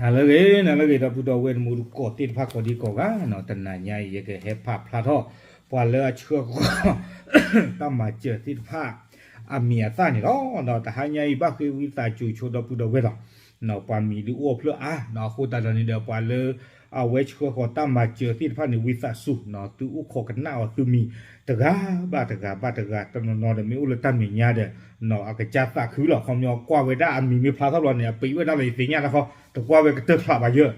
နၤလၢအဂ့ၤ နၤလၢအဂ့ၤ ဒီပုၢ်ဒီဝဲၢ်တံၤသကိးသ့ၣ်တဖၣ်ကိးဒံကိးဂၤနီၤ, တနၤညါအံၤ ယကဟဲဖးဖျါထီၣ် ပှၤလၢအဆှၢဃီၤ တၢ်မၤစၢၤသ့ၣ်တဖၣ် အမံၤအသၣ်န့ၣ်လီၤ. ဒီးတဟါညါအံၤ ဘၣ်ဃ့ဝံသးစူၤဆိဒီပုၢ်ဒီဝဲၢ်လီၤ. ပှၤမံၤဒုးအိၣ်ဖျၢၣ်အါနီၤ, အဃိသတးဒီးန့ၣ်ဒီး ပှၤလၢ အဝဲဆှၢဃီၤတၢ်မၤစၢၤသ့ၣ်တဖၣ်န့ၣ် ဝံသးစူၤ သုအိၣ်ခိးကနၣ်အီၤသုမံၤ တဂၤဘၣ်တဂၤဘၣ်တဂၤ တနီၤနီၤဒီးမ့ၢ်အိၣ်လၢတၢ်မဲာ်ညါဒီး အကစၢ်သးခုလီၤ. ခီပညီကွၢ်ဝဲဒၣ်အမံၤမ့ၢ်ဖျါထီၣ်ဘျီန့ၣ် အပံးဝဲဒၣ်လီၤ ယသ့ၣ်ညါတခီ တကွၢ်ဝဲကတၢၢ်ဖျးဘၣ်ယဲၢ်.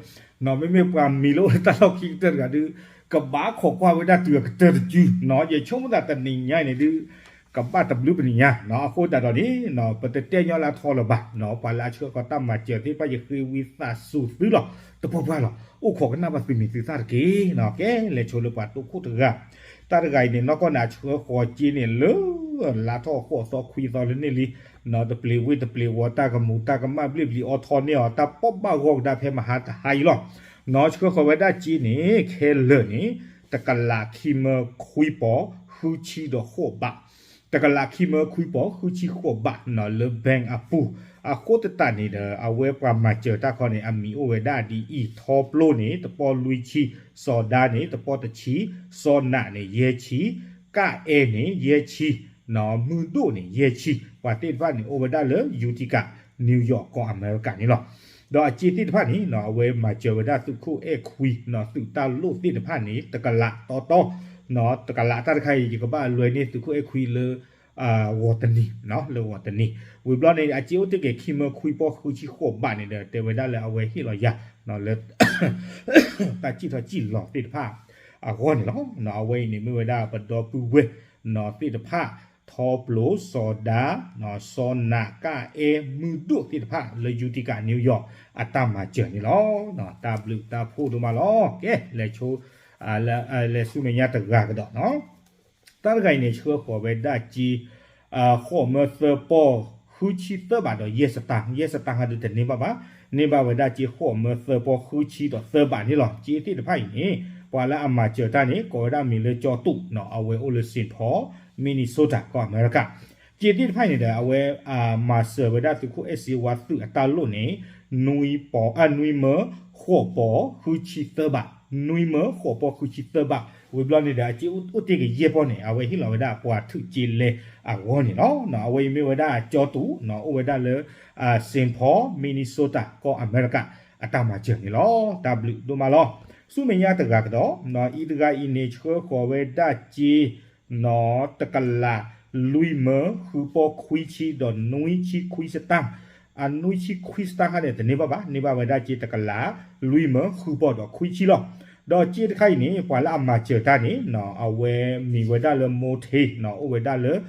မ့မ့ၢ်ပှၤမံၤလၢအိၣ်လၢတၢ်လီၢ်ခံကတၢၢ်တဂၤဒုး ကဘၣ်ခိးကွၢ်ဝဲဒၣ်တုၤအကတၢၢ်တစုနီၤ. ယဆိကမိၣ်သးတနံၤညါအံၤန့ၣ်ဒုး ကဘၣ်တဘျုးပနံၤညါ အဃိသတးဒီးန့ၣ် ပတတဲညီလၢအထီလၢၤဘၣ်နီၤ, ပှၤလၢအဆှၢဃီၤတၢ်မၤစၢၤသ့ၣ်တဖၣ် ယဃ့ဝံသးစူၤသုလီၤ. တပှၢ်ပှၢ်လီၤ အိၣ်ခိးကနၣ်ဘၣ်သုမံၤသုသၣ်တက့ၢ်နီၤ. ကဲ လဲၤဆိလၢပှၤတိခိၣ်တဂၤ, တၢ်တဂၤအံၤန့ၣ် နီၢ်ကီၢ်န့ၣ် အဆှၢဃီၤစ့န့ၣ်လၢ လါထီၣ်ဃိးသီခွံသီလၢန့ၣ်လံ, တပျ့ၤဝ့ၢ်တပျ့ၤဝီၤ တၢ်ကမူၤတၢ်ကမၣ်ဘျ့ၣ်ဘျံၤအီထီၣ်န့ၢ်အီၤ တၢ်ပီၣ်ဘၣ်ဂီၢ်ကဒါဖဲမဟါတဟါအံၤလီၤ. နီၤ ဆှၢဃီၤဝဲဒၣ်စ့န့ၣ် ခဲလၢာ်န့ၣ် တကလးခံမၢခွံပီၤ ဃုဆံဒီးဃိးဘး တကလးခံမၢခွံပီၤ ဃုဆံဃိးဘးနီၤ လၢ bank အပူၤ, အဃိသတးန့ၣ်ဒီး အဝဲပှၤမၤစၢၤတၢ်ခီန့ၣ် အမံၤအိၣ်ဝဲဒၣ်ဒ်အံၤ, ထီပျိန့ၣ် တပီၢ်လွံၢ်ဆံ, စီၤဒါန့ၣ် တပီၢ်တဆံ, စီၤနးန့ၣ် ယဲၢ်ဆံ, ကၣ်အဲန့ၣ် ယဲၢ်ဆံ, မုၢ်ဒိၣ်န့ၣ် ယဲၢ်ဆံ, ပှၤသ့ၣ်တဖၣ်န့ၣ် အိၣ်ဝဲဒၣ်လၢ Utica New York ကီၢ်အမဲရကၤန့ၣ်လီၤ. ဒီးအစ့သ့ၣ်တဖၣ်န့ၣ် အဝဲမၤစၢၤဝဲဒၣ်သုးခိၣ်အဲၣ်ခွံ သုးတၢ်လိၣ်သ့ၣ်တဖၣ်န့ၣ် တကလးတီတီ, တကလးတၢ်တခါအံၤ ယကဘၣ်အလွဲန့ၢ်သုးခိၣ်အဲၣ်ခွံလၢ ဂီၤတနံၤ, လၢဂီၤတနံၤ, ဝံၤဘျီန့ၣ် အစ့အိၣ်တ့ၢ်က့ၤ ခံမၢခွံပီၢ် ဃုဆံဃိးဘးန့ၣ်ဒီး တဲဝဲဒၣ်လၢအဝဲဟ့ၣ်လီၤယၤ လၢ တၢ်စံၣ်ထီၣ်စံၣ်လီၤသ့ၣ်တဖၣ်အဂီၢ်န့ၣ်လီၤ. အဝဲအံၤန့ၣ်မ့ၢ်ဝဲဒၣ်ပဒီပုၢ်ဝဲၢ်သ့ၣ်တဖၣ် ထီပျိ စီၤဒါ စီၤနး ကၣ်အဲ မုၢ်ဒိၣ်သ့ၣ်တဖၣ်လၢ Utica New York အတၢ်မၤစၢၤန့ၣ်လီၤ. တၢ်ဘျုးတၢ်ဖှိၣ်ဒိၣ်မးလီၤ. ကဲ လဲၤဆိ လဲၤဆူမဲာ်ညါတဂၤကဒီးနီၤ. တၢ်တဂၤအံၤန့ၣ် ဆှၢဃီၤဝဲဒၣ်စ့ ဃိးမၢသၢပီၢ် ဃုဆံသၢဘးဒီးယဲၢ်စတၢ်, ယဲၢ်စတၢ်ဟါဒုးတန့ၢ်ဘၣ်ဘၣ်, န့ၢ်ဘၣ်ဝဲဒၣ်စ့ဃိးမၢသၢပီၢ် ဃုဆံဒီးသၢဘးန့ၣ်လီၤ. စ့သ့ၣ်တဖၣ်အံၤန့ၣ် ပှၤလၢအမၤစၢၤတၢ်န့ၣ် ကိးဝဲဒၣ်မံၤလၢကၠီတူးနီၤ, အဝဲအိၣ်လၢ Saint Paul Minnesota ကီၢ်အမဲရကၤ. စ့သ့ၣ်တဖၣ်အံၤန့ၣ်ဒီး အဝဲမၤစၢၤဝဲဒၣ်သုးခိၣ်အဲၣ်စ့ဝါသုးအတၢ်လိၣ်န့ၣ် နွံပီၢ် နွံမၢ ဃိးပီၢ် ဃုဆံသၢဘး, နွံမၢ ဃိးပီၢ် ဃုဆံသၢဘး, ဝံၤဘျီန့ၣ်ဒီး အစ့အိၣ်တ့ၢ်က့ၤယဲၢ်ပီၢ်န့ၣ် အဝဲဟ့ၣ်လီၤဝဲဒၣ်ပှၤထုးစ့လဲအဂီၢ်န့ၣ်လီၤ. အဝဲအံၤမ့ၢ်ဝဲဒၣ်ကၠီတူးနီၤ, အိၣ်ဝဲဒၣ်လၢ Saint Paul Minnesota ကီၢ်အမဲရကၤ အတၢ်မၤစၢၤန့ၣ်လီၤ. တၢ်ဘျုးဒိၣ်မးလီၤ. ဆူမဲာ်ညါတဂၤကဒီးနီၤ, အံၤတဂၤအံၤန့ၣ် ဆှၢဃီၤဝဲဒၣ်စ့ နီၤ တကလးလွံၢ်မၢ ဃုပီၢ်ခွံဆံဒီးနွံဆံခွံစတၢ်, အနွံဆံခွံစတၢ်ဟါန့ၣ် တန့ၢ်ဘၣ်ဘၣ်, န့ၢ်ဘၣ်ဝဲဒၣ်စ့တကလးလွံၢ်မၢ ဃုပီၢ်ဒီးခွံဆံလီၤ. ဒီးစ့တခါအံၤန့ၣ် ပှၤလၢအမၤစၢၤတၢ်န့ၣ်နီၤ, အဝဲမံၤဝဲဒၣ်လၢ မိထဲ နီၤ, အိၣ်ဝဲဒၣ်လၢ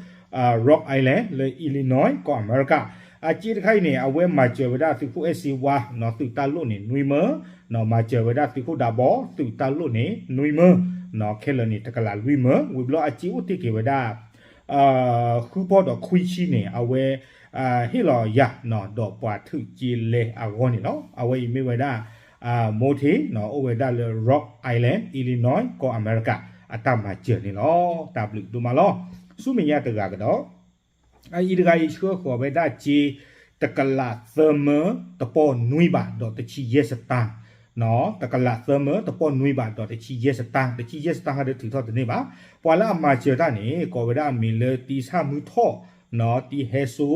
Rock Island လၢ Illinois ကီၢ်အမဲရကၤ. အစ့တခါအံၤန့ၣ် အဝဲမၤစၢၤဝဲဒၣ်သုးခိၣ်အဲၣ်စ့ဝါနီၤ, သုးတၢ်လိၣ်န့ၣ် နွံမၢ နီၤ, မၤစၢၤဝဲဒၣ်သုးခိၣ်ဒးဘီ သုးတၢ်လိၣ်န့ၣ် နွံမၢ နီၤ, ခဲလၢာ်န့ၣ် တကလးလွံၢ်မၢ, ဝံၤဘျီအစ့အိၣ်တ့ၢ်က့ၤဝဲဒၣ် ဃုပီၢ်ဒီးခွံဆံန့ၣ် အဝဲ ဟ့ၣ်လီၤယၤနီၤ, ဒီးပှၤထုးစ့လဲအဂီၢ်န့ၣ်လီၤ. အဝဲအံၤမ့ၢ်ဝဲဒၣ် မိထဲ နီၤ, အိၣ်ဝဲဒၣ်လၢ Rock Island Illinois ကီၢ်အမဲရကၤ အတၢ်မၤစၢၤန့ၣ်လီၤ. တၢ်ဘျုးဒိၣ်မးလီၤ. ဆူမဲာ်ညါတဂၤကဒီး အံၤတဂၤအံၤဆှၢဃီၤဝဲဒၣ်စ့ တကလးသၢမၢ တပီၢ်နွံဘးဒီးတဆံယဲၢ်စတၢ်, နီၤ, တကလးသၢမၢ တပီၢ်နွံဘးဒီးတဆံယဲၢ်စတၢ်, တဆံယဲၢ်စတၢ်ဟါဒုးထုးထီၣ်တန့ၢ်ဘၣ်. ပှၤလၢအမၤစၢၤတၢ်န့ၣ် ကိးဝဲဒၣ်အမံၤလၢ တံဆၣ်မုၢ်ထီၣ်, နီၤ, တံဟဲစိ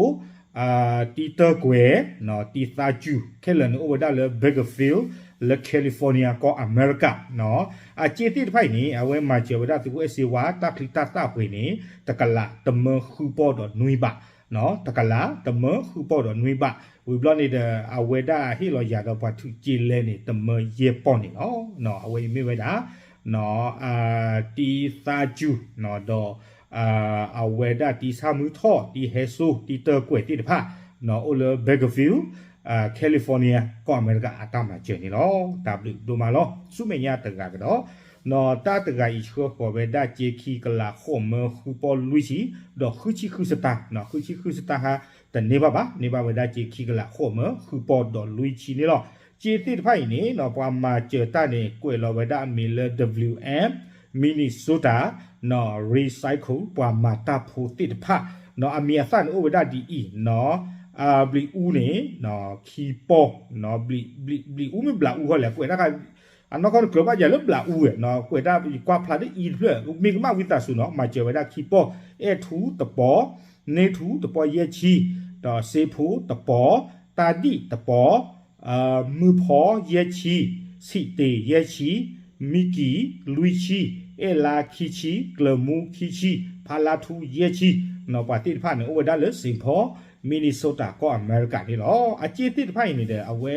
တံတၢၢ်ကွဲၤ, နီၤ, တံသးစူၤ, ခဲလၢာ်န့ၣ်အိၣ်ဝဲဒၣ်လၢ Bakersfield လၢ California ကီၢ်အမဲရကၤ, နီၤ. အစ့သ့ၣ်တဖၣ်အံၤန့ၣ် အဝဲမၤစၢၤဝဲဒၣ်သုးခိၣ်အဲၣ်စ့ဝါ တၢ်ချံတၢ်သၣ်ပှ့ၤန့ၣ် တကလးတမၢဃုပီၢ်ဒီးနွံဘး, နီၤ, တကလးတမၢဃုပီၢ်ဒီးနွံဘး, ဝံၤဘျီန့ၣ်ဒီး အဝဲဒၣ်ဟ့ၣ်လီၤယၤဒီးပှၤထုးစ့လဲန့ၣ် တမၢယဲၢ်ပီၢ်န့ၣ်လီၤ. နီၤ, အဝဲအံၤမ့ၢ်ဝဲဒၣ် နီၤ, တံသးစူၤ, နီၤ, ဒီး အဝဲဒၣ်တံဆၣ်မုၢ်ထီၣ်, တံဟဲစိ, တံတၢၢ်ကွဲၤသ့ၣ်တဖၣ်, နီၤ, အိၣ်လၢ Bakersfield, California ကီၢ်အမဲရကၤအတၢ်မၤစၢၤန့ၣ်လီၤ. တၢ်ဘျုးဒိၣ်မးလီၤ. ဆူမဲာ်ညါတဂၤကဒီး, နီၤ, တၢ်တဂၤအံၤဆှၢဃီၤဝဲဒၣ်စ့ခံကလးဃိးမၢဃုပီၢ်လွံၢ်ဆံ, ဒီးဃုဆံဃုစတၢ်, နီၤ, ဃုဆံဃုစတၢ်ဟါ တန့ၢ်ဘၣ်ဘၣ်, န့ၢ်ဘၣ်ဝဲဒၣ်စ့ခံကလးဃိးမၢဃုပီၢ်ဒီးလွံၢ်ဆံန့ၣ်လီၤ. စ့သ့ၣ်တဖၣ်အံၤန့ၣ် နီၤ, ပှၤမၤစၢၤတၢ်န့ၣ် ကွဲးလီၤဝဲဒၣ်အမံၤလၢ W M Minnesota, နီၤ, Recycle ပှၤမၤတၢ်ဖိသ့ၣ်တဖၣ်, နီၤ, အမံၤအသၣ်န့ၣ်အိၣ်ဝဲဒၣ်ဒ်အံၤ, နီၤ, ဘျံးအူန့ၣ် ခံပီၢ်, ဘျံးအူမ့ၢ်ဘျးအူဃီလဲၣ် ကွဲးတၢ်ခါ, အနီၢ်ကီၢ်န့ၣ်ကြၢးဘၣ်ယၤလၢဘျးအူဝဲ, ကွဲးတၢ်ယကွၢ်ဖျါတအံၤတဖျၢၣ် မ့ၢ်ကမၣ်ဝံသးစူၤနီၤ မၤစၢၤဝဲဒၣ်ခံပီၢ်, အဲၣ်ထူတပီၢ်, န့ၢ်ထူတပီၢ်ယဲၢ်ဆံ, ဒီးစ့ဖိတပီၢ်, တၢ်ဒံၣ်တပီၢ်, မုၢ်ဖီယဲၢ်ဆံ, ဆံးတ့ၤယဲၢ်ဆံ, မံကံလွံၢ်ဆံ, အဲၣ်လါခံဆံ, ကျၢၤမူခံဆံ, ဖါလါထူယဲၢ်ဆံ, ပှၤသ့ၣ်တဖၣ်န့ၣ် အိၣ်ဝဲဒၣ်လၢ Saint Paul, Minnesota ကီၢ်အမဲရကၤန့ၣ်လီၤ. အစ့သ့ၣ်တဖၣ်အံၤန့ၣ်ဒီး အဝဲ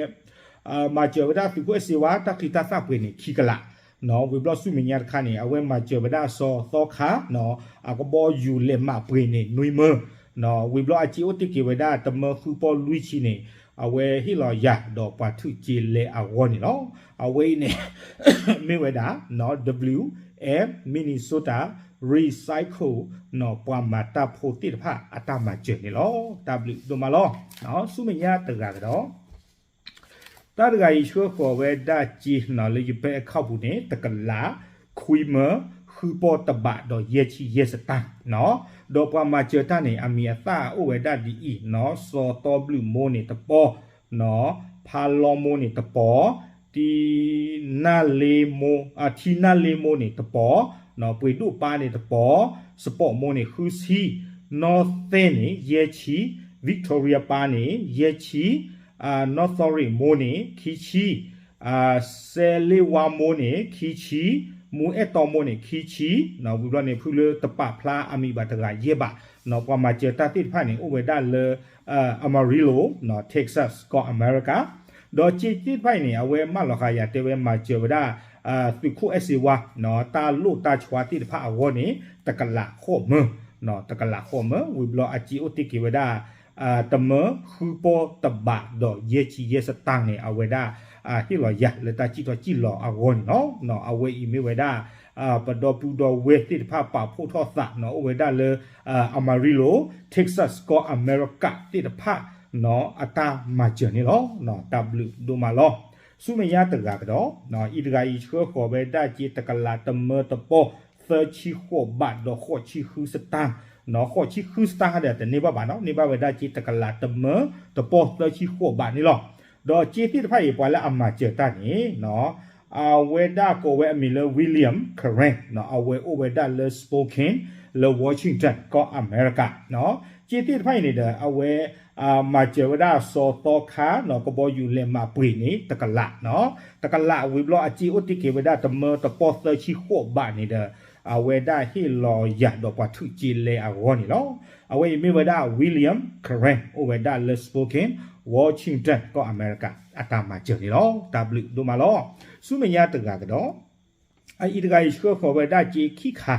မၤစၢၤဝဲဒၣ်သုးခိၣ်အဲၣ်စ့ဝါ တၢ်ချံတၢ်သၣ်ပှ့ၤန့ၣ် ခံကလး, ဝံၤဘျီဆူမဲာ်ညါတခါန့ၣ် အဝဲမၤစၢၤဝဲဒၣ်စီၤသီခါ အကဘီယူၤလဲၤမးပှ့ၤန့ၣ် နွံမၢ, ဝံၤဘျီအစ့အိၣ်တ့ၢ်က့ၤဝဲဒၣ်တမၢဃုပီၢ်လွံၢ်ဆံန့ၣ် အဝဲဟ့ၣ်လီၤယၤဒီးပှၤထုးက့လဲအဂီၢ်န့ၣ်လီၤ. အဝဲအံၤန့ၣ် မ့ၢ်ဝဲဒၣ် W M Minnesota Recycle ပှၤမၤတၢ်ဖိသ့ၣ်တဖၣ်အတၢ်မၤစၢၤန့ၣ်လီၤ. တၢ်ဘျုးဒိၣ်မးလီၤ. ဆူမဲာ်ညါတဂၤကဒီး တၢ်တဂၤအံၤဆှၢဃီၤဝဲဒၣ်စ့နီၤ လၢယ bank account ပူၤန့ၣ် တကလး ခွံမၢ ဃုပီၢ်တဘးဒီးယဲၢ်ဆံယဲၢ်စတၢ်နီၤ, ဒီးပှၤမၤစၢၤတၢ်န့ၣ် အမံၤအသၣ်အိၣ်ဝဲဒၣ်ဒ်အံၤနီၤ စီၤတီဘျုးမိၢ်န့ၣ်တပီၢ်နီၤ, ဖါလီမိၢ်န့ၣ်တပီၢ်, ထံနၢ်လ့မိၢ်, ထံနၢ်လ့မိၢ်န့ၣ်တပီၢ်, ပှ့ၤဒိၣ်ပၢ်န့ၣ်တပီၢ်, စပီးမိၢ်န့ၣ်ဃုဆံ, နီၢ်သဲၣ်န့ၣ်ယဲၢ်ဆံ, Victoria ပၢ်န့ၣ်ယဲၢ်ဆံ, နီၢ်သီရံးမိၢ်န့ၣ်ခံဆံ, စဲလ့ဝါမိၢ်န့ၣ်ခံဆံ, မူအဲၣ်တီမိၢ်န့ၣ်ခံဆံ, ဝံၤဘျီန့ၣ် ဖုလၢတပာ်ဖျါအမံၤဘၣ်တဂၤယဲၢ်ဘး, ပှၤမၤစၢၤတၢ်သ့ၣ်တဖၣ်န့ၣ် အိၣ်ဝဲဒၣ်လၢ Amarillo, Texas ကီၢ်အမဲရကၤ, ဒီးစ့သ့ၣ်တဖၣ်အံၤန့ၣ် အဝဲမၢလီၤဃာ်ယၤတဲဝဲမၤစၢၤဝဲဒၣ် သုးခိၣ်အဲၣ်စ့ဝါ တၢ်လိၣ်တၢ်ဆှါသ့ၣ်တဖၣ်အဂီၢ်န့ၣ် တကလးဃိးမၢ, တကလးဃိးမၢ, ဝံၤဘျီအစ့အိၣ်တ့ၢ်က့ၤဝဲဒၣ် တမၢဃုပီၢ်တဘးဒီးယဲၢ်ဆံယဲၢ်စတၢ်န့ၣ် အဝဲဒၣ် ဟ့ၣ်လီၤယၤလၢတၢ်စံၣ်ထီၣ်စံၣ်လီၤအဂီၢ်န့ၣ်လီၤ. အဝဲအံၤမ့ၢ်ဝဲဒၣ် ပဒီပုၢ်ဒီဝဲၢ်သ့ၣ်တဖၣ်ပာ်ဖှိၣ်ထီၣ်သးနီၤ အိၣ်ဝဲဒၣ်လၢ Amarillo, Texas ကီၢ်အမဲရကၤသ့ၣ်တဖၣ်နီၤ အတၢ်မၤစၢၤန့ၣ်လီၤ. တၢ်ဘျုးဒိၣ်မးလီၤ. ဆူမဲာ်ညါတဂၤကဒီး အံၤတဂၤအံၤဆှၢဃီၤဝဲဒၣ်စ့တကလးတမၢတပီၢ် သၢဆံဃိးဘးဒီးဃိးဆံဃုစတၢ်, ဃိးဆံဃုစတၢ်ဟါဒီးတန့ၢ်ဘၣ်ဘၣ်နီၤ န့ၢ်ဘၣ်ဝဲဒၣ်စ့တကလးတမၢတပီၢ်သၢဆံဃိးဘးန့ၣ်လီၤ. ဒီးစ့သ့ၣ်တဖၣ်အံၤ ပှၤလၢအမၤစၢၤတၢ်န့ၣ် အဝဲဒၣ်ကိးဝဲအမံၤလၢ William Karen နီၤ အဝဲအိၣ်ဝဲဒၣ်လၢ Spokane လၢ Washington ကီၢ်အမဲရကၤ, စ့သ့ၣ်တဖၣ်အံၤန့ၣ်ဒီး အဝဲ မၤစၢၤဝဲဒၣ်စီၤသီခါနီၤ ကဘီယူၤလဲၤမးပှ့ၤန့ၣ် တကလးနီၤ, တကလးဝံၤဘျီအစ့အိၣ်တ့ၢ်က့ၤဝဲဒၣ်တမၢတပီၢ်သၢဆံဃိးဘးန့ၣ်ဒီး အဝဲဒၣ်ဟ့ၣ်လီၤယၤဒီးပှၤထုးက့လဲအဂီၢ်န့ၣ်လီၤ. အဝဲအံၤမ့ၢ်ဝဲဒၣ် William Karen အိၣ်ဝဲဒၣ်လၢ Spokane, Washington ကီၢ်အမဲရကၤ အတၢ်မၤစၢၤန့ၣ်လီၤ. တၢ်ဘျုးဒိၣ်မးလီၤ. ဆူမဲာ်ညါတဂၤကဒီး အအံၤတဂၤအံၤဆှၢဃီၤဝဲဒၣ်စ့ခံခါ,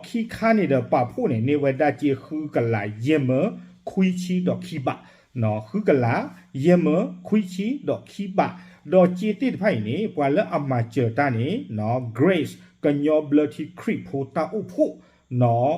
ခံခါန့ၣ်ဒီးပာ်ဖှိၣ်န့ၣ် န့ၢ်ဝဲဒၣ်စ့ဃုကလးယဲၢ်မၢခွံဆံဒီးခံဘး, ဃုကလးယဲၢ်မၢခွံဆံဒီးခံဘး, ဒီးစ့သ့ၣ်တဖၣ်အံၤန့ၣ် ပှၤလၢအမၤစၢၤတၢ်န့ၣ် Grace ကညီဘျၢထံခရံာ်ဖိတၢ်အိၣ်ဖှိၣ်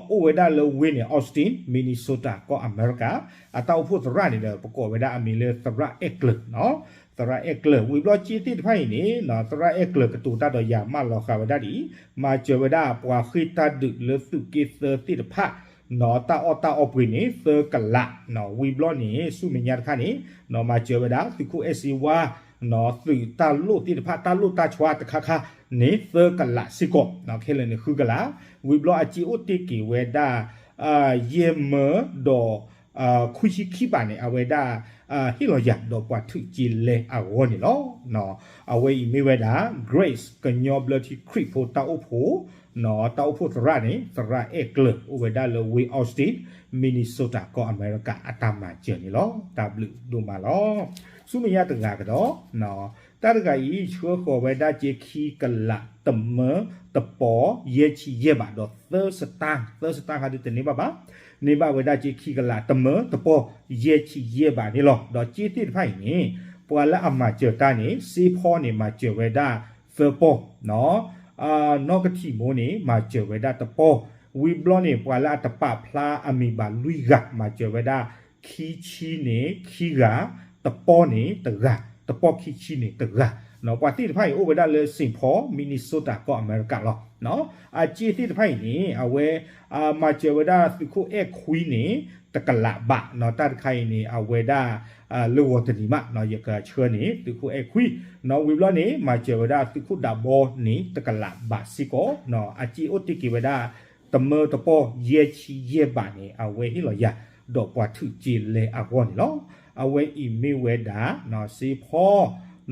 အိၣ်ဝဲဒၣ်လၢဝ့ၢ်န့ၣ် Austin, Minnesota ကီၢ်အမဲရကၤ, အတၢ်အိၣ်ဖှိၣ်သရၣ်န့ၣ်ဒီး ပကိးဝဲဒၣ်အမံၤလၢသရၣ်အဲၣ်ကျၢၤ, သရၣ်အဲၣ်ကျၢၤ, ဝံၤဘျီစ့သ့ၣ်တဖၣ်အံၤန့ၣ် သရၣ်အဲၣ်ကျၢၤကတိၤတၢ်ဒီးယၤမၢလီၤဃာ်ဝဲဒၣ်ဒ်အံၤ, မၤစၢၤဝဲဒၣ်ပှၤဃ့ၢ်တၢ်ဒုးလၢသုးက့သၢသ့ၣ်တဖၣ် တၢ်အီၣ်တၢ်အီပှ့ၤန့ၣ် သၢကလး, ဝံၤဘျီန့ၣ် ဆူမဲာ်ညါတခါန့ၣ် မၤစၢၤဝဲဒၣ် သုးခိၣ်အဲၣ်စ့ဝါ သုးတၢ်လိၣ်သ့ၣ်တဖၣ် တၢ်လိၣ်တၢ်ဆှါတခါခါန့ၣ် သၢကလးစ့ၢ်ကီး, ခဲလၢာ်န့ၣ်ဃုကလး, ဝံၤဘျီအစ့အိၣ်တ့ၢ်က့ၤဝဲဒၣ် ယဲၢ်မၢဒီး ခွံဆံခံဘးန့ၣ် အဝဲဒၣ် ဟ့ၣ်လီၤယၤဒီးပှၤထုးက့လဲအဂီၢ်န့ၣ်လီၤ. အဝဲအံၤမ့ၢ်ဝဲဒၣ် Grace ကညီဘျၢထံခရံာ်ဖိတၢ်အိၣ်ဖှိၣ်, တၢ်အိၣ်ဖှိၣ်သရၣ်န့ၣ် သရၣ်အဲၣ်ကျၢၤ အိၣ်ဝဲဒၣ်လၢဝ့ၢ် Austin, Minnesota ကီၢ်အမဲရကၤ အတၢ်မၤစၢၤန့ၣ်လီၤ. တၢ်ဘျုးဒိၣ်မးလီၤ. ဆူမဲာ်ညါတဂၤကဒီး တၢ်တဂၤအံၤ ဆှၢဃီၤဝဲဒၣ်စ့ခံကလးတမၢတပီၢ် ယဲၢ်ဆံယဲၢ်ဘးဒီးသၢစတၢ်, သၢစတၢ်ဟါဒုတန့ၢ်ဘၣ်ဘၣ်, န့ၢ်ဘၣ်ဝဲဒၣ်စ့ခံကလးတမၢတပီၢ် ယဲၢ်ဆံယဲၢ်ဘးန့ၣ်လီၤ. ဒီးစ့သ့ၣ်တဖၣ်အံၤန့ၣ် ပှၤလၢအမၤစၢၤတၢ်န့ၣ် စ့ဖီန့ၣ် မၤစၢၤဝဲဒၣ်သၢပီၢ်, နီၢ်ကထံၣ်မိၢ်န့ၣ် မၤစၢၤဝဲဒၣ်တပီၢ်, ဝံၤဘျီန့ၣ် ပှၤလၢအတပာ်ဖျါအမံၤဘၣ်လွံၢ်ဂၤ မၤစၢၤဝဲဒၣ် ခံဆံန့ၣ်ခံဂၤ, တပီၢ်န့ၣ်တဂၤ, တပီၢ်ခံဆံန့ၣ်တဂၤ ပှၤသ့ၣ်တဖၣ်အံၤအိၣ်ဝဲဒၣ်လၢ Saint Paul Minnesota ကီၢ်အမဲရကၤလီၤ. အစ့သ့ၣ်တဖၣ်အံၤန့ၣ် အဝဲ မၤစၢၤဝဲဒၣ်သုးခိၣ်အဲၣ်ခွံန့ၣ် တကလးဘး တၢ်တခါအံၤန့ၣ် အဝဲဒၣ် လၢဂီၤတနံၤမး ယကဆှၢန့ၣ် သုးခိၣ်အဲၣ်ခွံ ဝံၤဘျီန့ၣ် မၤစၢၤဝဲဒၣ်သုးခိၣ်ဒးဘီန့ၣ် တကလးဘးစ့ၢ်ကီး အစ့အိၣ်တ့ၢ်က့ၤဝဲဒၣ် တမၢတပီၢ်ယဲၢ်ဆံယဲၢ်ဘးန့ၣ် အဝဲဟ့ၣ်လီၤယၤ ဒီးပှၤထုးက့ၤလဲအဂီၢ်န့ၣ်လီၤ. အဝဲအံၤမ့ၢ်ဝဲဒၣ် စ့ဖီ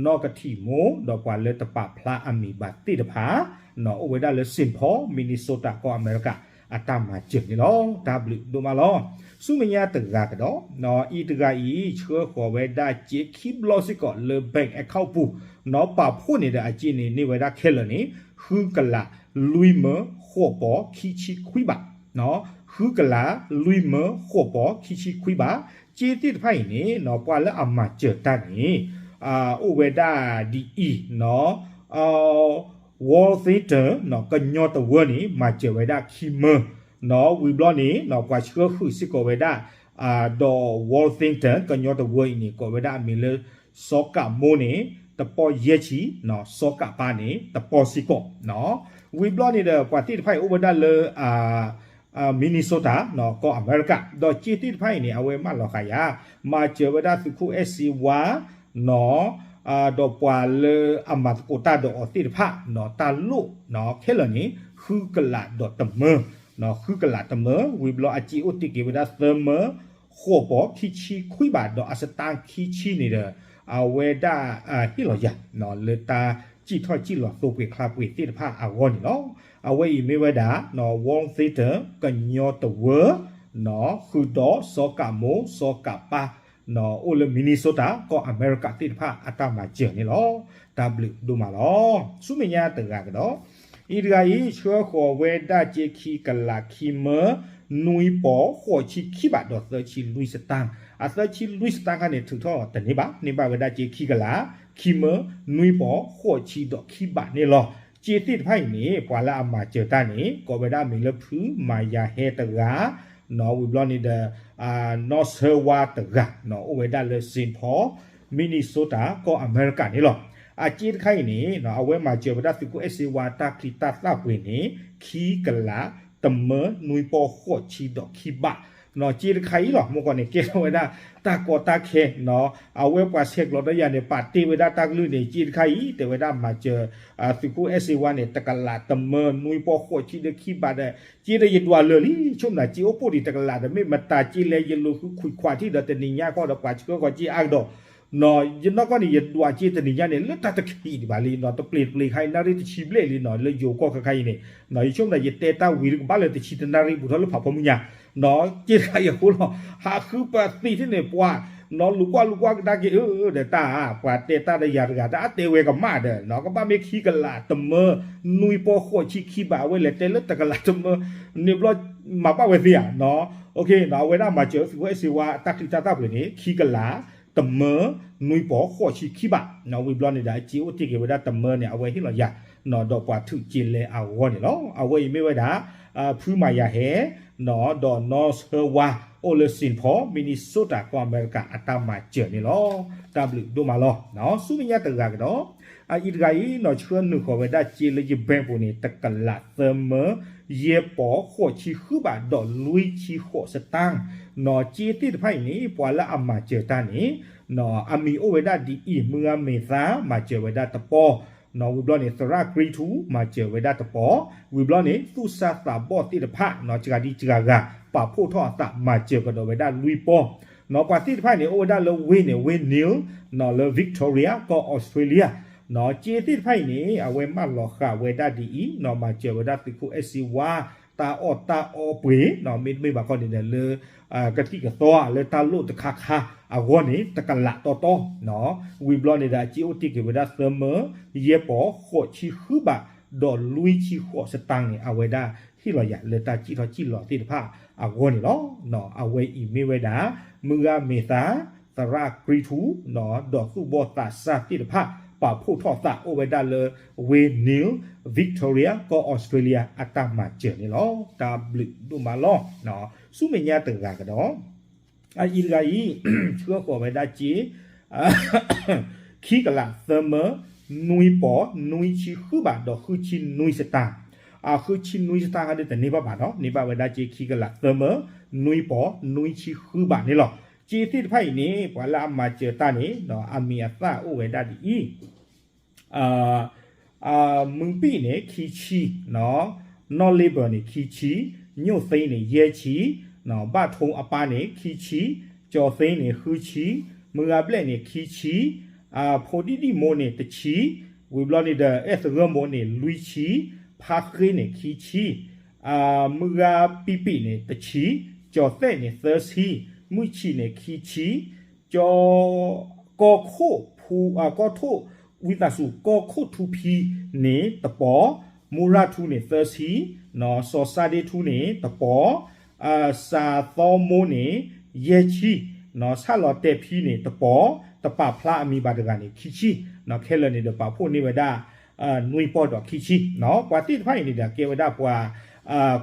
နီၢ်ကထံၣ်မိၢ် ဒီးပှၤလၢတပာ်ဖျါအမံၤဘၣ်သ့ၣ်တဖၣ် အိၣ်ဝဲဒၣ်လၢ Saint Paul Minnesota ကီၢ်အမဲရကၤ အတၢ်မၤစၢၤန့ၣ်လီၤ. တၢ်ဘျုးဒိၣ်မးလီၤ. ဆူမဲာ်ညါတဂၤကဒီး အံၤတဂၤအံၤ ဆှၢဃီၤဝဲဒၣ်စ့ခံဘျီစ့ၢ်ကီးလၢ bank account ပူၤ နီၢ်ပာ်ဖှိၣ်န့ၣ်ဒီးအစ့န့ၣ်န့ၢ်ဝဲဒၣ်ခဲလၢာ်န့ၣ် ဃုကလးလွံၢ်မၢဃိးပီၤခံဆံခွံဘး ဃုကလးလွံၢ်မၢဃိးပီၤခံဆံခွံဘး စ့သ့ၣ်တဖၣ်အံၤန့ၣ် ပှၤလၢအမၤစၢၤတၢ်န့ၣ် အိၣ်ဝဲဒၣ်ဒ်အံၤ Worthington ကညီတဝၢန့ၣ် မၤစၢၤဝဲဒၣ်ခံမၢ ဝံၤဘျီန့ၣ် ပှၤဆှၢဃုာ်စ့ၢ်ကီးဝဲဒၣ် ဒီး Worthington ကညီတဝၢအံၤန့ၣ် ကိးဝဲဒၣ်အမံၤလၢ စီၤကးမိၢ်န့ၣ် တပီၢ်ယဲၢ်ဆံ စီၤကးပါန့ၣ် တပီၢ်စ့ၢ်ကီး ဝံၤဘျီန့ၣ်ဒီး ပှၤသ့ၣ်တဖၣ်အံၤအိၣ်ဝဲဒၣ်လၢ Minnesota ကီၢ်အမဲရကၤ ဒီးစ့သ့ၣ်တဖၣ်အံၤန့ၣ် အဝဲမၢလီၤဃာ်ယၤ မၤစၢၤဝဲဒၣ်သုးခိၣ်အဲၣ်စ့ဝါ ဒီးပှၤလၢအမၤသကိးတၢ်ဒီးအီၤသ့ၣ်တဖၣ် တၢ်လိၣ်ခဲလၢာ်န့ၣ် ဃုကလးဒီးတမၢ ဃုကလးတမၢ ဝံၤဘျီအစ့အိၣ်တ့ၢ်က့ၤဝဲဒၣ်သၢမၢ ဃိးပီၤခံဆံခွံဘး ဒီးအစတါခံဆံန့ၣ်ဒီး အဝဲဒၣ်ဟ့ၣ်လီၤယၤ လၢတၢ်စံၣ်ထီၣ်စံၣ်လီၤသိပှ့ၤချါပှ့ၤသ့ၣ်တဖၣ်အဂီၢ်န့ၣ်လီၤ. အဝဲအံၤမ့ၢ်ဝဲဒၣ် Worthington ကညီတဝၢ ဃုာ်ဒီးစီၤကးမိၢ် စီၤကးပါ အိၣ်လၢ Minnesota ကီၢ်အမဲရကၤသ့ၣ်တဖၣ်အတၢ်မၤစၢၤန့ၣ်လီၤ. တၢ်ဘျုးဒိၣ်မးလီၤ. ဆူမဲာ်ညါတဂၤကဒီး အံၤတဂၤအံၤ ဆှၢဃီၤဝဲဒၣ်စ့ခံကလးခံမၢ နွံပီၤဃိးဆံခံဘး ဒီးသၢဆံလွံၢ်စတၢၢ် အသၢဆံလွံၢ်စတၢၢ်ခါန့ၣ် ထုးထီၣ်တန့ၢ်ဘၣ် န့ၢ်ဘၣ်ဝဲဒၣ်စ့ခံကလး ခံမၢ နွံပီၤဃိးဆံဒီးခံဘးန့ၣ်လီၤ. စ့သ့ၣ်တဖၣ်အံၤန့ၣ် ပှၤလၢအမၤစၢၤတၢ်န့ၣ် ကိးဝဲဒၣ်မံၤလၢဖုမၤယၤဟဲတဂၤ ဝံၤဘျီန့ၣ်ဒီး နီၢ်ဆၢဝါတဂၤ အိၣ်ဝဲဒၣ်လၢ Saint Paul Minnesota ကီၢ်အမဲရကၤန့ၣ်လီၤ. အစ့တခါအံၤန့ၣ် အဝဲမၤစၢၤဝဲဒၣ်သုးခိၣ်အဲၣ်စ့ဝါတၢ်ချံတၢ်သၣ်ပှ့ၤန့ၣ် ခံကလး တမၢ နွံပီၤဃိးဆံဒီးခံဘး စ့တခါအံၤလီၤ မ့ၢ်ကီးန့ၣ် ကဲထီၣ်ဝဲဒၣ် တၢ်ကီတၢ်ခဲ အဝဲပှၤဆဲးကျိးဒီးယၤန့ၣ် ပာ်တ့ၢ်ဝဲဒၣ်တၢ်ကလုၢ်န့ၣ် စ့တခါအံၤ တဲဝဲဒၣ်မၤစၢၤ သုးခိၣ်အဲၣ်စ့ဝါန့ၣ် တကလး တမၢ နွံပီၤဃိးဆံဒီးခံဘးဒီး စ့ဒီးယဒွးလၢာ်လံ ဆိကမိၣ်စ့အိၣ်ပိၢ်ဒံးတကလးဒီး မ့ၢ်မတၤစ့လဲၣ် ယလိာ်ဃုခွံခွးထံၣ်ဒီးတနံၤညါဃီဒီး ပှၤဆှၢဃီၤစ့အါကဒီး ယနီၢ်ကီၢ်န့ၣ် ယဒွးစ့တနံၤညါန့ၣ် လၢတၢ်တခံးဒံးဘၣ်လံနီၤ တပျ့ၤတပျ့ၤခါအံၤ နၣ်ရံၣ်တဆံဘျဲၣ်လံနီၤ လၢယိၤကီၢ်ခဲခါအံၤန့ၣ် ယဆိကမိၣ်ဒီး ယတဲတၢ်ဝံၤတကဘၣ်လၢတဆံတနၣ်ရံၣ်ဘူးထီၣ်လၢဖးဖီမုၢ်ညါ စ့တခါအံၤအဃိလီၤ ဟးဃုပသံးထံၣ်န့ၣ် ပှၤ နီၤလူၤကွၢ်လူၤကွၢ်ကဒါက့ၤဧၢ ဒီးတၢ် ပှၤတဲတၢ်ဒီးယၤတဂၤ တၢ်အတဲဝဲကမၣ်ဒီး ကဘၣ်မ့ၢ်ခံကလးတမၢ နွံပီၤဃိးဆံခံဘး အဝဲလဲၤတဲလၢတကလးတမၢ န့ၣ်ဘျီ မၤဘၣ်ဝဲသ့ဧါ အဝဲဒၣ်မၤစၢၤသုးခိၣ်အဲၣ်စ့ဝါ တၢ်ချံတၢ်သၣ်ပှ့ၤန့ၣ် ခံကလး တမၢ နွံပီၤဃိးဆံခံဘး ဝံၤဘျီန့ၣ်ဒီး အစ့အိၣ်တ့ၢ်က့ၤဝဲဒၣ်တမၢန့ၣ် အဝဲဟ့ၣ်လီၤယၤ ဒီးပှၤထုးက့ၤလဲအဂီၢ်န့ၣ်လီၤ. အဝဲအံၤမ့ၢ်ဝဲဒၣ် ဖုမၤယၤဟဲ ဒီးနီၢ်ဆၢဝါ အိၣ်လၢ Saint Paul Minnesota ကီၢ်အမဲရကၤ အတၢ်မၤစၢၤန့ၣ်လီၤ. တၢ်ဘျုးဒိၣ်မးလီၤ. ဆူမဲာ်ညါတဂၤကဒီး အအံၤတဂၤအံၤ နီၢ်ဆှၢနုာ်ဃီၤဝဲဒၣ်စ့လၢယဘဲၣ်ပူၤန့ၣ် တကလးသၢမၢ ယဲၢ်ပီၤဃိးဆံဃုဘး ဒီးလွံၢ်ဆံဃိးစတၢၢ် နီၢ်စ့သ့ၣ်တဖၣ်အံၤန့ၣ် ပှၤလၢအမၤစၢၤတၢ်န့ၣ် အမံၤအိၣ်ဝဲဒၣ်ဒ်အံၤ မုၢ်ဂၤမ့ၢ်သါ မၤစၢၤဝဲဒၣ်တပီၢ် နီၢ်ဝံၤဘျီန့ၣ် သရၣ်ကြံထူ မၤစၢၤဝဲဒၣ်တပီၢ် ဝံၤဘျီန့ၣ် သူၣ်စၢ်သးဘီၣ်သ့ၣ်တဖၣ် နီၢ်စှၤဒံစှၤဂၤ ပာ်ဖှိၣ်ထီၣ်အသး မၤစၢၤကဒီးဝဲဒၣ်လွံၢ်ပီၢ် နီၢ်ပှၤသ့ၣ်တဖၣ်အံၤန့ၣ် အိၣ်ဝဲဒၣ်လၢဝ့ၢ်န့ၣ် ဝ့ၢ် Neil နီၢ်လၢ Victoria ကီၢ် Australia နီၢ်စ့သ့ၣ်တဖၣ်အံၤန့ၣ် အဝဲမၢလီၤဃာ်ဝဲဒၣ်ဒ်အံၤ နီၢ်မၤစၢၤဝဲဒၣ်သုးခိၣ် အဲၣ်စ့ဝါ တၢ်အီၣ်တၢ်အီပှ့ၤ နီၢ်မ့တမ့ၢ်ဘၣ်ခီန့ၣ်ဒီးလၢ ကသံၣ်ကသီလၢတၢ်လိၣ်တခါခါအဂီၢ်န့ၣ် တကလးတီတီ နီၢ်ဝံၤဘျီန့ၣ်ဒီး အစ့အိၣ်တ့ၢ်က့ၤဝဲဒၣ်သၢမၢ ယဲၢ်ပီၤဃိးဆံဃုဘး ဒီးလွံၢ်ဆံဃိးစတၢၢ်န့ၣ် အဝဲဒၣ်ဟ့ၣ်လီၤယၤလၢတၢ်စံၣ်ထီၣ်စံၣ်လီၤသ့ၣ်တဖၣ်အဂီၢ်န့ၣ်လီၤ. နီၢ်အဝဲအံၤမ့ၢ်ဝဲဒၣ် မုၢ်ဂၤမ့ၢ်သါ သရၣ်ကြံထူ နီၢ်ဒီးသူၣ်ဘီၣ်သးစၢ်သ့ၣ်တဖၣ် ပာ်ဖှိၣ်ထီၣ်သးအိၣ်ဝဲဒၣ်လၢ ဝ့ၢ် Neil Victoria ကီၢ် Australia အတၢ်မၤစၢၤန့ၣ်လီၤ. တၢ်ဘျုးဒိၣ်မးလီၤ. ဆူမဲာ်ညါတဂၤကဒီး အအံၤတဂၤအံၤ ဆှၢဃီၤဝဲဒၣ်စ့ ခံကလးသၢမၢ နွံပီၢ်နွံဆံဃုဘးဒီးဃုဆံနွံစတၢ်, အဃုဆံနွံစတၢ်ဟီဒုတန့ၢ်ဘၣ်ဘၣ်နီၤ, န့ၢ်ဘၣ်ဝဲဒၣ်က့ခံကလးသၢမၢ နွံပီၢ်နွံဆံဃုဘးန့ၣ်လီၤ. က့သ့ၣ်တဖၣ်အံၤန့ၣ် ပှၤလၢအမၤစၢၤတၢ်န့ၣ် အမံၤအသၣ်အိၣ်ဝဲဒၣ်ဒ်အံၤ မုၢ်ပံၣ်န့ၣ် ခံဆံ, နီၢ် labor န့ၣ် ခံဆံ, ညိၣ်သ့န့ၣ် ယဲၢ်ဆံ, ဘၣ်ထိအပၢ်န့ၣ် ခံဆံ, ကၠီၤသ့န့ၣ် ဃုဆံ, မုၢ်ဂၤဘျဲၣ်န့ၣ် ခံဆံ, ဖိဒံၣ်ဒံၣ်မိၢ်န့ၣ် တဆံ, ဝံၤဘျီန့ၣ်ဒီး အဲၣ်သဂၢၢ်မိၢ်န့ၣ် လွံၢ်ဆံ, ဖါဃ့န့ၣ် ခံဆံ, မုၢ်ဂၤပံၣ်ပံၣ်န့ၣ် တဆံ, ကၠီၤသဲၣ်န့ၣ် သၢဆံ, မုၢ်ဆံၣ်န့ၣ် ခံဆံ, ကၠီ ကီၢ်ခိၣ်ဖူ ကီၢ်ထိၣ် ဝံသးစူၤ ကီၢ်ခိၣ်ထူဖံန့ၣ် တပီၢ်, မူရၣ်ထူန့ၣ် သၢဆံ, နီၢ် စီၤစါဒ့ထူန့ၣ် တပီၢ်, စးသီမိန့ၣ် ယဲၢ်ဆံ, နီၢ် ဆၣ်လီၤတဲာ်ဖံန့ၣ် တပီၢ်, တပာ်ဖျါအမံၤဘၣ်တဂၤန့ၣ် ခံဆံ, နီၢ် ခဲလၢာ်န့ၣ်ဒီးပာ်ဖှိၣ်န့ၢ်ဝဲဒၣ် နွံပီၢ်ဒီးခံဆံ, နီၢ် ပှၤသ့ၣ်တဖၣ်အံၤန့ၣ်ဒီးကဲဝဲဒၣ်ပှၤ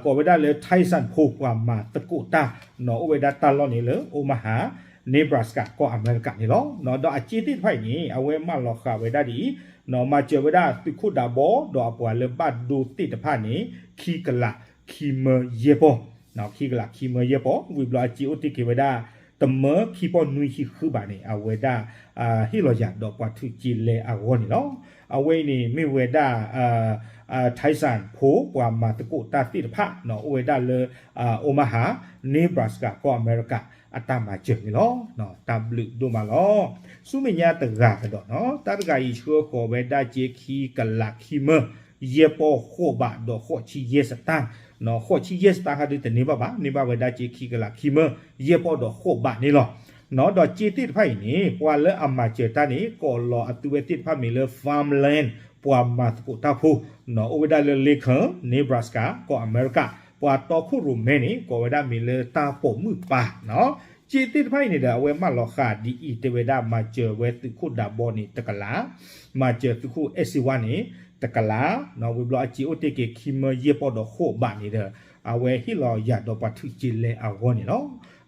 ကိးဝဲဒၣ်လၢ Tyson ဖိ ပှၤမၤသကိးတၢ်, နီၢ် အိၣ်ဝဲဒၣ်တၢ်လီၢ်န့ၣ်လၢ Omaha, Nebraska ကီၢ်အမဲရကၤန့ၣ်လီၤ. နီၢ် ဒီးအက့သ့ၣ်တဖၣ်အံၤန့ၣ် အဝဲမၢလီၤဃာ်ဝဲဒၣ်ဒ်အံၤ, နီၢ် မၤစၢၤဝဲဒၣ်သုးခိၣ်ဒးဘီ ဒီးအပှၤလၢဘၣ်ဒိသ့ၣ်တဖၣ်န့ၣ် ခံကလးခံမၢယဲၢ်ပီၢ်, နီၢ် ခံကလးခံမၢယဲၢ်ပီၢ်, ဝံၤဘျီအစ့အိၣ်တ့ၢ်က့ၤဝဲဒၣ် တမၢခံပီၢ်နွံဆံဃုဘးန့ၣ် အဝဲဒၣ် ဟ့ၣ်လီၤယၤဒီးပှၤထုးက့လဲအဂီၢ်န့ၣ်လီၤ. အဝဲအံၤန့ၣ်မ့ၢ်ဝဲဒၣ် Tyson ဖိ ပှၤမၤသကိးတၢ်သ့ၣ်တဖၣ် နီၢ် အိၣ်ဝဲဒၣ်လၢ Omaha, Nebraska ကီၢ်အမဲရကၤ အတၢ်မၤစၢၤန့ၣ်လီၤ. နီၢ် တၢ်ဘျုးဒိၣ်မးလီၤ. ဆူမဲာ်ညါတဂၤကဒီးနီၢ်, တၢ်တဂၤအံၤဆှၢဃီၤဝဲဒၣ်က့ခံကလးခံမၢ ယဲၢ်ပီၢ်ဃိးဘးဒီးဃိးဆံယဲၢ်စတၢ်, နီၢ် ဃိးဆံယဲၢ်စတၢ်ဟီဒုတန့ၢ်ဘၣ်ဘၣ်, န့ၢ်ဘၣ်ဝဲဒၣ်က့ခံကလးခံမၢ ယဲၢ်ပီၢ်ဒီးဃိးဘးန့ၣ်လီၤ. နီၢ် ဒီးက့သ့ၣ်တဖၣ်အံၤန့ၣ် ပှၤလၢအမၤစၢၤတၢ်န့ၣ် ကိးလီၤအသုဝဲသ့ၣ်တဖၣ်မ့ၢ်လၢ farmland ပှၤမၤသကိးတၢ်ဖိ, နီၢ် အိၣ်ဝဲဒၣ်လၢ Lincoln, Nebraska ကီၢ်အမဲရကၤ, ပှၤတီခိၣ်ရိၣ်မဲန့ၣ် ကိးဝဲဒၣ်မ့ၢ်လၢတၢ်ပိာ်မုၣ်ပၢ်, နီၢ် က့သ့ၣ်တဖၣ်အံၤန့ၣ်ဒီး အဝဲမၢလီၤဃာ်ဒ်အံၤ တဲဝဲဒၣ် မၤစၢၤဝဲသုးခိၣ်ဒးဘီန့ၣ်တကလး, မၤစၢၤသုးခိၣ်အဲၣ်စ့ဝါန့ၣ် တကလး, နီၢ် ဝံၤဘျီအစ့အိၣ်တ့ၢ်က့ၤခံမၢယဲၢ်ပီၢ်ဒီးဃိးဘးန့ၣ်ဒီး အဝဲဟ့ၣ်လီၤယၤဒီးပှၤထုးက့လဲအဂီၢ်န့ၣ်လီၤ.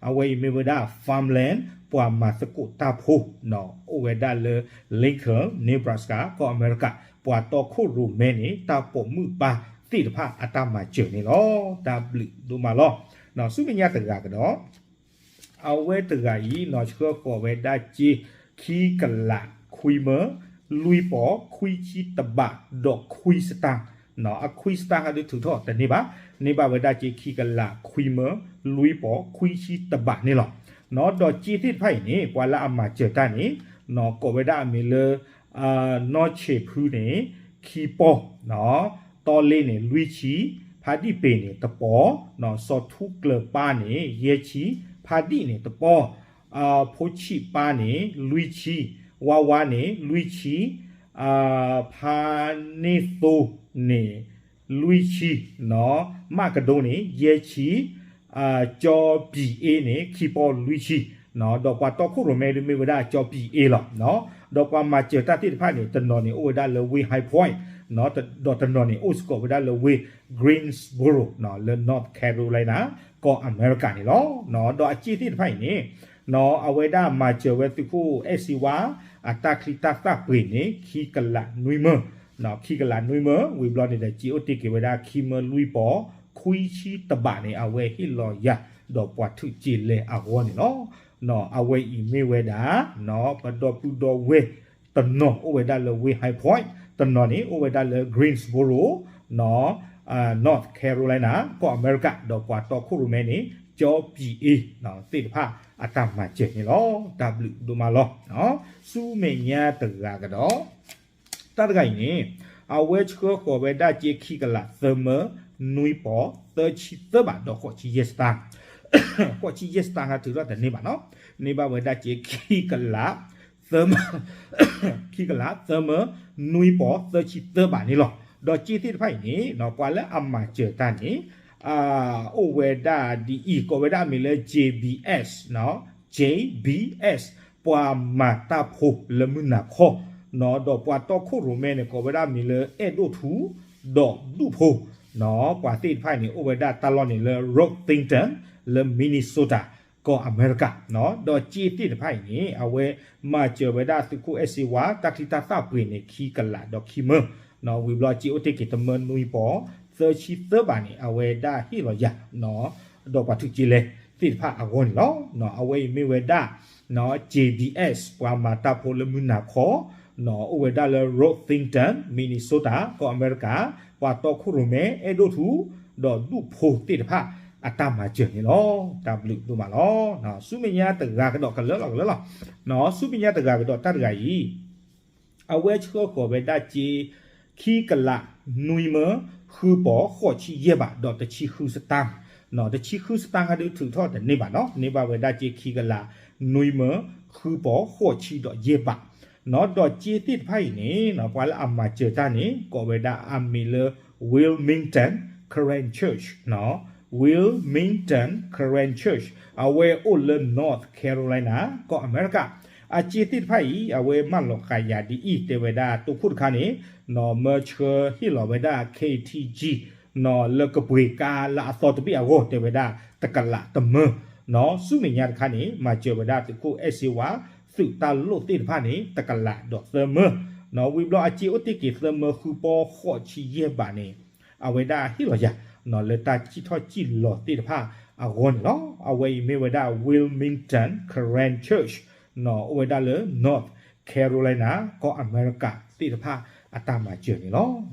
အဝဲအံၤမ့ၢ်ဝဲဒၣ် farmland ပှၤမၤသကိးတၢ်ဖိ, နီၢ် အိၣ်ဝဲဒၣ်လၢ Lincoln, Nebraska ကီၢ်အမဲရကၤ, ပှၤတီခိၣ်ရိၣ်မဲန့ၣ် တၢ်ပိာ်မုၣ်ပၢ်သ့ၣ်တဖၣ်အတၢ်မၤစၢၤန့ၣ်လီၤ. တၢ်ဘျုးဒိၣ်မးလီၤ. နီၢ် ဆူမဲာ်ညါတဂၤကဒီး အဝဲတဂၤအံၤ နီၢ် ဆှၢဃီၤဝဲဒၣ်က့ ခံကလးခွံမၢ လွံၢ်ပီၢ်ခွံဆံတဘးဒီးခွံစတၢ်, နီၢ် အခွံစတၢ်ဟီဒုထုးထီၣ်တန့ၢ်ဘၣ်, န့ၢ်ဘၣ်ဝဲဒၣ်က့ခံကလးခွံမၢ လွံၢ်ပီၢ်ခွံဆံတဘးန့ၣ်လီၤ. နီၢ် ဒီးက့သ့ၣ်တဖၣ်အံၤန့ၣ် ပှၤလၢအမၤစၢၤတၢ်န့ၣ် နီၢ် ကိးဝဲဒၣ်အမံၤလၢ နီၢ်ဆံးဖုန့ၣ် ခံပီၢ်, နီၢ် တီလ့န့ၣ် လွံၢ်ဆံ, ဖါဒံၣ်ပ့ၤန့ၣ် တပီၢ်, နီၢ် စီၤထူကျၢၤပၢ်န့ၣ် ယဲၢ်ဆံ, ဖါဒံၣ်န့ၣ် တပီၢ်, ဖိဆံးပၢ်န့ၣ် လွံၢ်ဆံ, ဝါဝါန့ၣ် လွံၢ်ဆံ, ဖါန့ၢ်သိန့ၣ် လွံၢ်ဆံ, နီၢ် မၣ်ကဒိန့ၣ် ယဲၢ်ဆံ, ကၠီပံၤအ့န့ၣ် ခံပီၢ်လွံၢ်ဆံ, နီၢ် ဒီးပှၤတီခိၣ်ရိၣ်မဲဒုးမ့ၢ်ဝဲဒၣ်ကၠီပံၤအ့လီၤ. ဒီးပှၤမၤစၢၤတၢ်သ့ၣ်တဖၣ်န့ၣ် တနီၤန့ၣ်အိၣ်ဝဲဒၣ်လၢဝ့ၢ် High Point, ဒီးတနီၤန့ၣ်အိၣ်စ့ၢ်ကီးဝဲဒၣ်လၢဝ့ၢ် Greensboro လၢ North Carolina ကီၢ်အမဲရကၤန့ၣ်လီၤ. ဒီးအစ့သ့ၣ်တဖၣ်အံၤန့ၣ် နီၢ် အဝဲဒၣ်မၤစၢၤဝဲသုးခိၣ်အဲၣ်စ့ဝါ အတၢ်ချံတၢ်သၣ်ပှ့ၤန့ၣ် ခံကလးနွံမၢ, နီၢ် ခံကလးနွံမၢ ဝံၤဘျီန့ၣ်ဒီး စ့အိၣ်တ့ၢ်က့ၤဝဲဒၣ် ခံမၢလွံၢ်ပီၢ် ခွံဆံတဘးန့ၣ် အဝဲဟ့ၣ်လီၤယၤ ဒီးပှၤထုးက့လဲအဂီၢ်န့ၣ်လီၤ. နီၢ် အဝဲအံၤမ့ၢ်ဝဲဒၣ် နီၢ် ပဒီပုၢ်ဒီဝဲၢ်တနီၤအိၣ်ဝဲဒၣ်လၢဝ့ၢ် High Point, တနီၤန့ၣ်အိၣ်ဝဲဒၣ်လၢ Greensboro, နီၢ် North Carolina ကီၢ်အမဲရကၤ, ဒီးပှၤတီခိၣ်ရိၣ်မဲန့ၣ် ကၠီပံၤအ့ သ့ၣ်တဖၣ် အတၢ်မၤစၢၤန့ၣ်လီၤ. တၢ်ဘျုးဒိၣ်မးလီၤ. ဆူမဲာ်ညါတဂၤကဒီး တၢ်တဂၤအံၤန့ၣ် အဝဲဆှၢဃီၤဝဲဒၣ်က့ခံကလးသၢမၢ နွံပီၢ် သၢဆံသၢဘးဒီးဃိးဆံယဲၢ်စတၢ်, ဃိးဆံယဲၢ်စတၢ်ဟးထုးထီၣ်တန့ၢ်ဘၣ်နီၤ, န့ၢ်ဘၣ်ဝဲဒၣ်က့ခံကလး သၢမၢ ခံကလးသၢမၢ နွံပီၢ် သၢဆံသၢဘးန့ၣ်လီၤ. ဒီးက့သ့ၣ်တဖၣ်အံၤန့ၣ် ပှၤလၢအမၤစၢၤတၢ်န့ၣ် အိၣ်ဝဲဒၣ်ဒ်အံၤ ကိးဝဲဒၣ်အမံၤလၢ J B S, J B S ပှၤမၤတၢ်ဖိလၢမုၢ်နၤခီ, ဒီးပှၤတီခိၣ်ရိၣ်မဲန့ၣ် ကိးဝဲဒၣ်မံၤလၢအဲၣ်ဒိၣ်ထူ ဒီးဒူၣ်ဖိ, ပှၤသ့ၣ်တဖၣ်န့ၣ် အိၣ်ဝဲဒၣ်တၢ်လီၢ်န့ၣ်လၢ Worthington လၢ Minnesota ကီၢ်အမဲရကၤ, ဒီးစ့သ့ၣ်တဖၣ်အံၤန့ၣ် အဝဲမၤစၢၤဝဲဒၣ်သုးခိၣ်အဲၣ်စ့ဝါ တၢ်ချံတၢ်သၣ်ပှ့ၤန့ၣ် ခံကလးဒီးခံမၢ, ဝံၤဘျီစ့အိၣ်တ့ၢ်က့ၤတမၢနွံပီၤ သၢဆံသၢဘးန့ၣ် အဝဲဒၣ်ဟ့ၣ်လီၤယၤ ဒီးပှၤထုးက့လဲသ့ၣ်တဖၣ်အဂီၢ်န့ၣ်လီၤ. အဝဲအံၤမ့ၢ်ဝဲဒၣ် J B S ပှၤမၤတၢ်ဖိလၢမုၢ်နၤခီ အိၣ်ဝဲဒၣ်လၢ Worthington Minnesota ကီၢ်အမဲရကၤ, ပှၤတီခိၣ်ရိၣ်မဲ အဲၣ်ဒိၣ်ထူ ဒီးဒူၣ်ဖိသ့ၣ်တဖၣ်အတၢ်မၤစၢၤန့ၣ်လီၤ. တၢ်ဘျုးဒိၣ်မးလီၤ. ဆူမဲာ်ညါတဂၤကဒီးကလၢလီၤကလၢလီၤ. ဆူမဲာ်ညါတဂၤကဒီးတၢ်တဂၤအံၤ အဝဲဆှၢဃီၤဝဲဒၣ်စ့ ခံကလးနွံမၢ ဃုပီၤ ဃိးဆံယဲၢ်ဘး ဒီးတဆံဃုစတၢ်, တဆံဃုစတၢ်ဟဲဒုးထုးထီၣ်တန့ၢ်ဘၣ်နီၤ, န့ၢ်ဘၣ်ဝဲဒၣ်စ့ခံကလးနွံမၢ ဃုပီၤ ဃိးဆံဒီးယဲၢ်ဘး ဒီးစ့သ့ၣ်တဖၣ်အံၤန့ၣ် ပှၤလၢအမၤစၢၤတၢ်န့ၣ် ကိးဝဲဒၣ်အမံၤလၢ Wilmington Korean Church, Wilmington Korean Church အဝဲအိၣ်လၢ North Carolina ကီၢ်အမဲရကၤ, အစ့သ့ၣ်တဖၣ်အံၤ အဝဲမၢလီၤဃာ်ယၤဒ်အံၤ တဲဝဲဒၣ် တိခိၣ်တခါန့ၣ် မၢဆှၢဟ့ၣ်လီၤဝဲဒၣ် K T G လၢကပှ့ၤကါလၢအသီတဘ့ၣ်အဂီၢ် တဲဝဲဒၣ် တကလးတမၢ, ဆူမဲာ်ညါတခါန့ၣ် မၤစၢၤဝဲဒၣ်သုးခိၣ်အဲၣ်စ့ဝါ သုးတၢ်လိၣ်သ့ၣ်တဖၣ်န့ၣ် တကလးဒီးသၢမၢ, ဝံၤဘျီအစ့အိၣ်တ့ၢ်က့ၤသၢမၢ ဃုပီၤ ဃိးဆံယဲၢ်ဘးန့ၣ် အဝဲဒၣ်ဟ့ၣ်လီၤယၤ လၢတၢ်စံၣ်ထီၣ်စံၣ်လီၤသ့ၣ်တဖၣ်အဂီၢ်န့ၣ်လီၤ. အဝဲအံၤမ့ၢ်ဝဲဒၣ် Wilmington Korean Church အိၣ်ဝဲဒၣ်လၢ North Carolina ကီၢ်အမဲရကၤသ့ၣ်တဖၣ်အတၢ်မၤစၢၤန့ၣ်လီ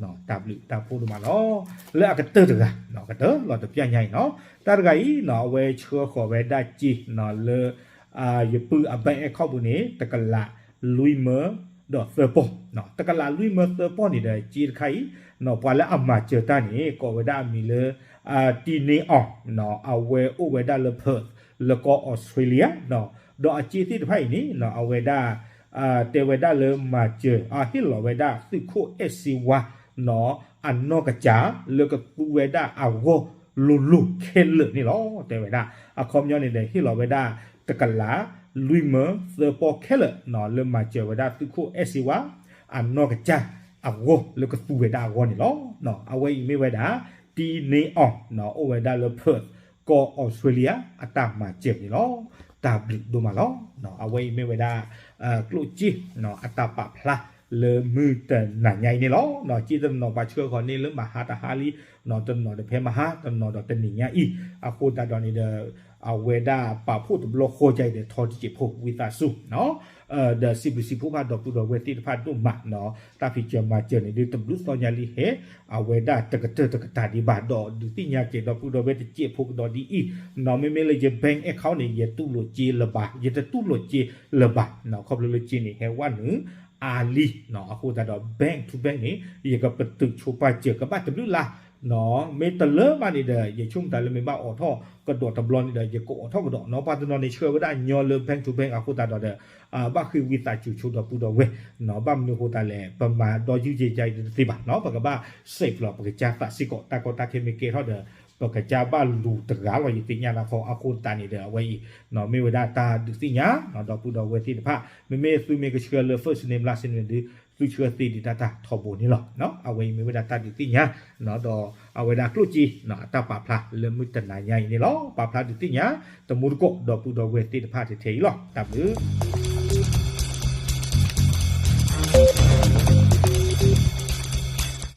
ၤ. တၢ်ဘျုးတၢ်ဖှိၣ်ဒိၣ်မးလီၤ. လၢအကတၢၢ်တဂၤ ကတၢၢ်လီၤတပျၢ်ညါအံၤနီၤ, တၢ်တဂၤအံၤနီၤ အဝဲဆှၢဃီၤဝဲဒၣ်စ့နီၤ လၢ ယပုၢ်အ bank account ပူၤန့ၣ် တကလးလွံၢ်မၢဒီးသၢပီၢ်, တကလးလွံၢ်မၢသၢပီၢ်န့ၣ်ဒီး စ့တခါအံၤ ပှၤလၢအမၤစၢၤတၢ်န့ၣ် ကိးဝဲဒၣ်အမံၤလၢ တံၤန့ၢ်အီၤ အဝဲအိၣ်ဝဲဒၣ်လၢ Perth လၢကီၢ်အီစထြ့လယါ, ဒီးအစ့သ့ၣ်တဖၣ်အံၤန့ၣ် အဝဲဒၣ် တဲဝဲဒၣ်လၢမၤစၢၤ ဟ့ၣ်လီၤဝဲဒၣ်သုးခိၣ်အဲၣ်စ့ဝါ အနီၢ်ကစၢ် လၢကသူဝဲဒၣ်အဂီၢ်လိၤလိၤခဲလၢာ်န့ၣ်လီၤ. တဲဝဲဒၣ် အခီပညီန့ၣ်ဒီး ဟ့ၣ်လီၤဝဲဒၣ် တကလးလွံၢ်မၢသၢပီၢ်ခဲလၢာ် လၢမၤစၢၤဝဲဒၣ်သုးခိၣ်အဲၣ်စ့ဝါ အနီၢ်ကစၢ်အဂီၢ် လၢကသူဝဲဒၣ်အဂီၢ်န့ၣ်လီၤ. အဝဲအံၤမ့ၢ်ဝဲဒၣ် တံၤန့ၢ်အီၤ အိၣ်ဝဲဒၣ်လၢ Perth ကီၢ်အီစထြ့လယါ အတၢ်မၤစၢၤန့ၣ်လီၤ. တၢ်ဘျုးဒိၣ်မးလီၤ. အဝဲအံၤမ့ၢ်ဝဲဒၣ် ကျိၣ်စ့ အတၢ်ပာ်ဖျါလၢမုၢ်တနၤညါအံၤန့ၣ်လီၤ. စ့တနီၤပှၤဆှၢဃီၤန့ၢ်လၢ မဟါတဟါလံ, တနီၤဒီးဖဲမဟါ တနီၤဒီးတနံၤညါအံၤ, အဃိသတးဒီးန့ၣ်ဒီး အဝဲဒၣ်ပာ်ဖှိၣ်တဘျီဃီကါအံၤဒီး ထီတစဲးဖိဝံသးစူၤ ဒီးစံးဘျုးစံးဖှိၣ်ဘၣ်ဒီပုၢ်ဒီဝဲၢ်သ့ၣ်တဖၣ်ဒိၣ်မးနီၤ, တၢ်ဖံးစၢၤမၤစၢၤန့ၣ်ဒုး တဘျုးသီညါလံဟဲ အဝဲဒၣ်တကတၢၢ်တကတၢၢ်ဒံးဘၣ်ဒီး ဒုးသ့ၣ်ညါက့ၤဒီပုၢ်ဒီဝဲၢ်တစဲးဖိကဒီးဒ်အံၤ, မ့မ့ၢ်လၢယ bank account န့ၣ် ယတူၢ်လိာ်စ့လၢၤဘၣ်, ယတတူၢ်လိာ်စ့လၢၤဘၣ်, ခီဖျိလၢစ့န့ၣ် ဟဲဝဲနုာ်အါလံ, အဃိသတးဒီး bank to bank န့ၣ် ယကပတုာ်ဆိပာ်စၢၤကဘၣ်တဘျုးလါ မ့ၢ်တလၢဘၣ်န့ၣ်ဒီး ယဆိကမိၣ်တၢ်လၢမ့ၢ်ဘၣ်အိးထီၣ်ကဒီးတဘျီန့ၣ်ဒီး ယကအိးထီၣ်ကဒီးနီၤ, ပှၤတနီၤန့ၣ်ဆှၢဝဲဒၣ်ညီလၢ bank to bank အဃိသတးဒီးဒီး ဘၣ်ဃ့ဝံသးစူၤဆိဒီပုၢ်ဒီဝဲၢ်, ဘၣ်မနုၤအဃိသတးလဲၣ် ပမၤဒီးယုၢ်ယဲယါအံၤတသ့ဘၣ်နီၤ, ပကဘၣ် save လီၤ ပကစၢ်သးစ့ၢ်ကီး, တၢ်ကီတၢ်ခဲမ့ၢ်ကဲထီၣ်ဒီး ပကစၢ်ဘၣ်လူၤတဂၤလီၤ ယသ့ၣ်ညါနၤခီ, အဃိသတးန့ၣ်ဒီး အဝဲအံၤ မ့ၢ်ဝဲဒၣ်တၢ်ဒုးသ့ၣ်ညါ ဒီပုၢ်ဒီဝဲၢ်သ့ၣ်တဖၣ်, မ့မ့ၢ်သုမ့ၢ်ကဆှၢလၢ first name last name န့ၣ်ဒီး သုဆှၢသ့ဒံးတၢ်တၢ်ထီဘိန့ၣ်လီၤ. အဝဲအံၤမ့ၢ်ဝဲဒၣ်တၢ်ဒုးသ့ၣ်ညါ ဒီးအဝဲဒၣ်ကျိၣ်စ့ အတၢ်ပာ်ဖျါလၢမုၢ်တနၤညါအံၤန့ၣ်လီၤ. ပာ်ဖျါဒုးသ့ၣ်ညါ တမူတကိး ဒီပုၢ်ဒီဝဲၢ်သ့ၣ်တဖၣ်ထဲထဲအံၤလီၤ. တၢ်ဘျုး